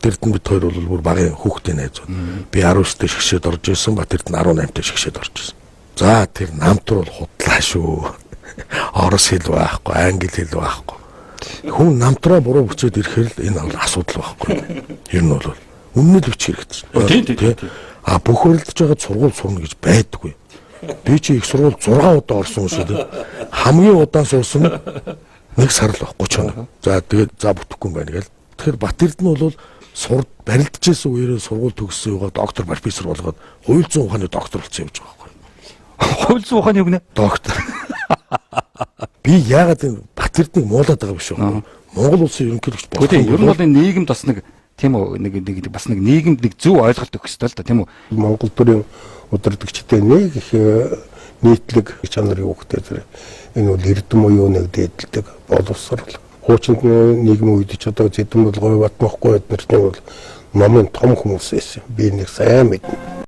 Эрдэнэ бид хоёр бол бүр багын хүүхдийн найзууд. Би 19-т шгшээд орж исэн, Бат Эрдэнэ 18-т шгшээд орж исэн. За тэр намтар бол худлаа шүү. Орос хэл байхгүй, англи хэл байхгүй. Хүн намтраа буруу бичээд ирэхээр л энэ бол асуудал байхгүй. Ер нь бол үнэн л бичих хэрэгтэй. Тийм. А бүх өрөлдөж байгаа сургууль сурна гэж байдаггүй. Би чи их сургууль 6 удаа орсон юм шүү дээ. Хамгийн удаан суусан нь нэг сар л байхгүй ч байна. За тэгээд за бүтэхгүй юм байна гээл. Тэгэхээр Бат Эрдэнэ бол сур барилдажсэн үеэрээ сургууль төгссөн юугаа доктор профессор болгоод хууль зүйн ухааны доктор болсон явж байгаа байхгүй. Хууль зүйн ухааны юу гэнэ? Доктор. Би яагаад энэ Бат Эрдэнэг муулаад байгаа биш үү? Монгол улсын ерөнхийлөгч болох. Гэхдээ ер нь бол энэ нийгэмд бас нэг тийм үү нэг нэг бас нэг нийгэмд нэг зөв ойлголт өгөх ёстой л да, тийм үү? Монгол төрийн удирдагчтай нэг их нийтлэг чанарын хүүхдээ тэр энэ бол эрдэм буюу нэг дээдэлдэг боловсрал. Хуучинд нийгмийн үед ч одоо Зэдэм бол Говь Батмахгүй эднэртний бол номын том хүмүүс байсан. Би нэг сайн мэднэ.